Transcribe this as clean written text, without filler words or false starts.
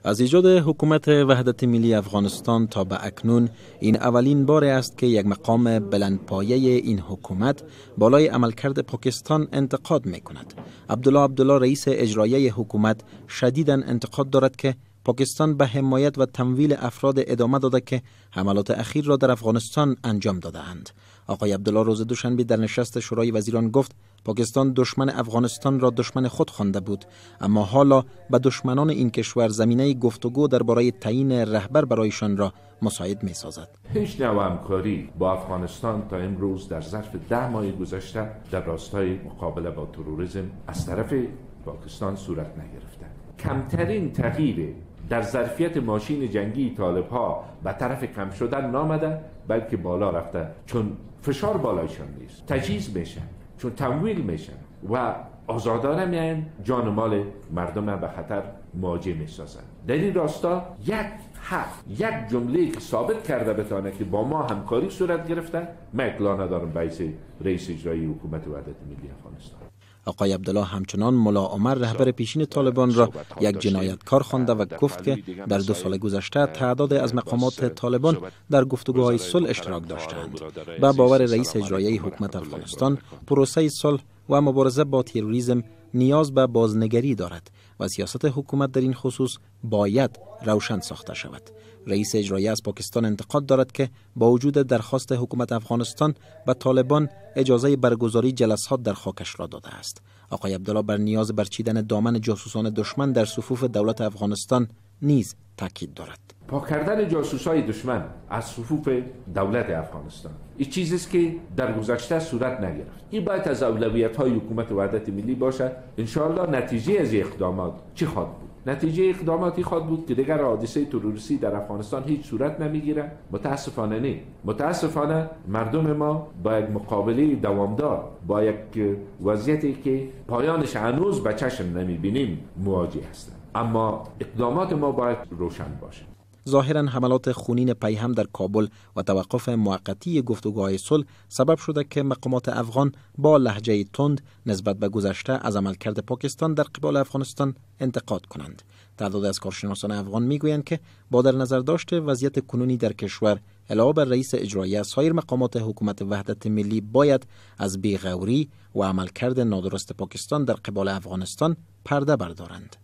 از ایجاد حکومت وحدت ملی افغانستان تا به اکنون، این اولین بار است که یک مقام بلندپایه این حکومت بالای عملکرد پاکستان انتقاد می کند. عبدالله عبدالله، رئیس اجراییه حکومت، شدیداً انتقاد دارد که پاکستان به حمایت و تمویل افراد ادامه داده که حملات اخیر را در افغانستان انجام دادهاند. آقای عبدالله روز دوشنبه در نشست شورای وزیران گفت پاکستان دشمن افغانستان را دشمن خود خوانده بود، اما حالا به دشمنان این کشور زمینه گفتگو درباره تعیین رهبر برایشان را مساعد می سازد. هیچ نوع همکاری با افغانستان تا امروز در ظرف 10 ماه گذشته در راستای مقابله با تروریسم از طرف پاکستان صورت نگرفته. کمترین تغییر در ظرفیت ماشین جنگی طالب ها به طرف کم شدن نامده، بلکه بالا رفته، چون فشار بالایشان نیست، تجهیز میشن، چون تمویل میشن و آزادانه میان جان و مال مردم به خطر مواجه میسازن. در این راستا یک حرف، یک جمله که ثابت کرده بتانه که با ما همکاری صورت گرفته، من اطلاع ندارم به رئیس اجرایی حکومت وحدت ملی افغانستان. آقای عبدالله همچنان ملا عمر، رهبر پیشین طالبان را یک جنایتکار خوانده و گفت که در 2 سال گذشته تعداد از مقامات طالبان در گفتگوهای صلح اشتراک داشتند. به باور رئیس اجرایی حکومت افغانستان، پروسه صلح و مبارزه با تروریسم نیاز به بازنگری دارد و سیاست حکومت در این خصوص باید روشن ساخته شود. رئیس اجرایی از پاکستان انتقاد دارد که با وجود درخواست حکومت افغانستان به طالبان اجازه برگزاری جلسات در خاکش را داده است. آقای عبدالله بر نیاز برچیدن دامن جاسوسان دشمن در صفوف دولت افغانستان نیز تاکید دارد. پاک کردن جاسوسای دشمن از صفوف دولت افغانستان این چیزی است که در گذشته صورت نگرفت. این باید از اولویت‌های حکومت وحدت ملی باشد. انشاءالله نتیجه از اقدامات چی خواهد بود؟ نتیجه اقداماتی خواهد بود که دیگر حادثه تروریستی در افغانستان هیچ صورت نمیگیره. متاسفانه نه، متاسفانه مردم ما با یک مقابله دوامدار، با یک وضعیتی که پایانش هنوز به چشم نمیبینیم مواجه هستند، اما اقدامات ما باید روشن باشه. ظاهرا حملات خونین پیهم در کابل و توقف موقتی گفتگوهای صلح سبب شده که مقامات افغان با لهجه تند نسبت به گذشته از عملکرد پاکستان در قبال افغانستان انتقاد کنند. تعداد از کارشناسان افغان میگویند که با در نظر داشت وضعیت کنونی در کشور، علاوه بر رئیس اجرایی، سایر مقامات حکومت وحدت ملی باید از بی‌غوری و عملکرد نادرست پاکستان در قبال افغانستان پرده بردارند.